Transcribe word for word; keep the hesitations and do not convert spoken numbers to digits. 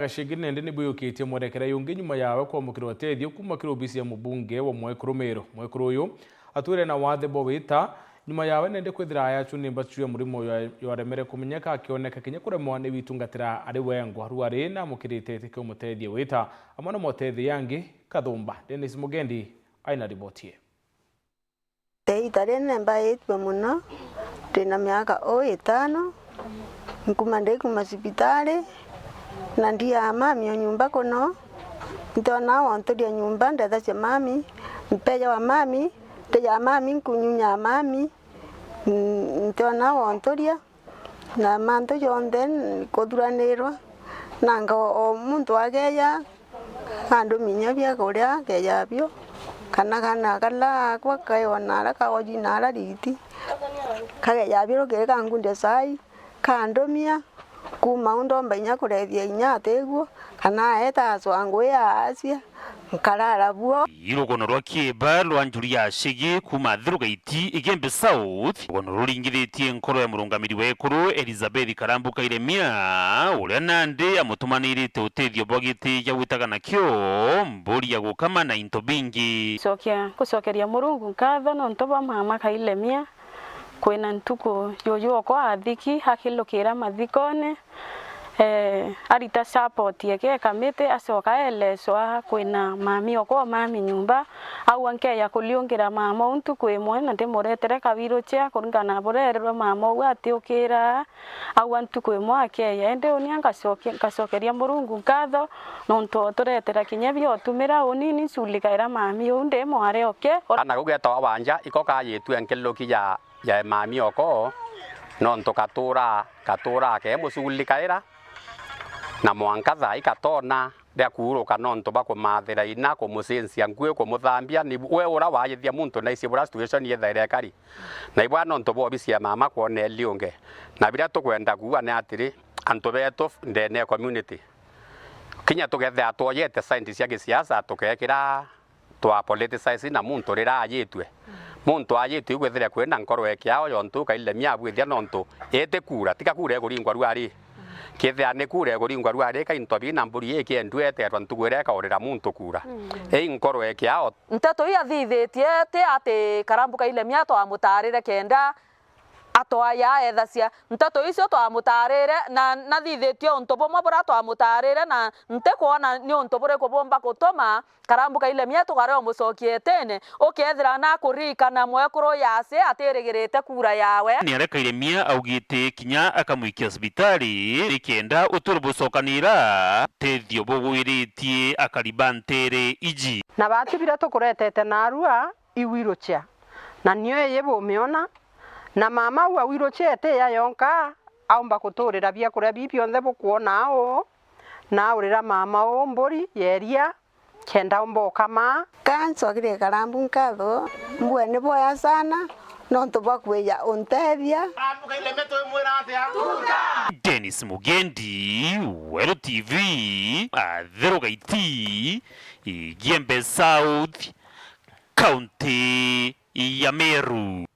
Gachege nende ni bwiyukitie mwerekera yungi nyuma yawe kwamukira utethio kuuma kiri obisi ya mubunge wa Mwekuru Meru. Mwekuru uyu atwire na wathe bwa wita nyuma yawe nende kwithira ayachwa ni mbatu ya murimo ya, yaremere kumenyeka, akioneka kinya kuremwa ni witungatira ari wengwa. Riu ari na amukirite itikio mutethie wita amwe na mutethia yangi Kathumba. Dennis Mugendi aina riboti ii. Te ita rinene mbaitue mono, ndi na miaka uu itano, nkuma ndikuma cibitari, na ndiaa mami o nyumba kuno, ntiona wonturia nyumba, ndethacia mami, mpeja wa mami, ndijaa mami, nkunyunya mami, mm, ntiona wonturia. Na mantu jonthe nkuthuranirwa, nanga o, o muntu akeja, andumi inya bia kuria, akeja bio, kana kana kala akwa kaona ara kagoji na ara riti, kakeja bio rukiri kangundia cai, kandumia, kuma u ndomba inya kurethia inya atiguo, kana aeta acwa ngui aacia, nkarara buo. Ii rugono rwa Kieba rwa Njuri ya Chege kuuma Thiru Gaiti, Igembe South, rugono ruringithitie nkoro ya murungamiri wa ekuru Elizabeth Karambu Kairemia, uria nandi amutumanirite utethio bwa giti gia gwitaga nakio, mburi ya gukama na into bingi. Cokia, gucokeria Murungu nkatho nontu bwa mama Kairemia, kwina ntuku juju okwa athiki akilukira mathikone, eh, arita support yake kamiti, acoka aeleswa kwina mami okwa mami nyumba. Au ankeya kuliungira mama uu ntuku imwe na ndimuretere kawiruchia kuringana na burererwe mama uu atiukira. Au ntuku imwe akeya, indi uni ngacoke-, ngacokeria Murungu nkatho nontu oturetera kinya biotumira unini nculikaira mami uu ndi mwari oke. Ana kau getawa Wanja, iko kayitue nkiluki ya ya mami oko, nontu katura, katura akemuculikaira, na mwanka thaa ii katona ria kuuruka nontu bwa kumathira ina, kumucincia ngui, kumuthambia. Ni we ura wayithia muntu na ici bura situation yethaira ikari. Na ibwa nontu bwa obisi ya mama kwona eliunge. Na biria tukwenda kuuga ni atiri, antu betu ndene ya community, kinya tukethira twoyete side cia gisiasa, tukekira twa politicize na muntu riria ayitue. Muntu ayitue ikwithire kwina nkoro ya kiao yontu Kairemia abwithia nontu iti kura, tika kura ikuringwa ruari. Kethira ni kura ikuringwa ruari, ka into bina mburi ikiendua eterwa ntuku iria ikaurira muntu kura. Ii nkoro ya kiao. Nteto ii athithitie ti ati Karambu Kairemia twamutarire kenda atwaya aethacia. Nteto icio twamutarire, na nathithitie untu bumwe buria twamutarire, na ntikwona ni untu buriku bumba gutuma Karambu Kairemia tukare umucokia itene, ukethira nakuririkana mwekuru yaci atirigirite kura yawe. Ni aria Kairemia augite kinya akamwikia cibitari nikenda utwire bucokanira utethio bugwiritie akari ba ntere iji. Na bati biria tukuretete narua, i wheelchair. Na nio iyi bumiona. Na mama uu awirukite ya yonka, aumba kuturira biakuria bii bionthe bukwona uu, na aurira mama uu mburi ya iria, kenda umba ukama. Ka ncokire Karambu nkatho, mbue ni bwega sana, nontu bwa kwija untethia. Dennis Mugendi, Weru T V, Athiru Gaiti, Igembe South, County ya Meru.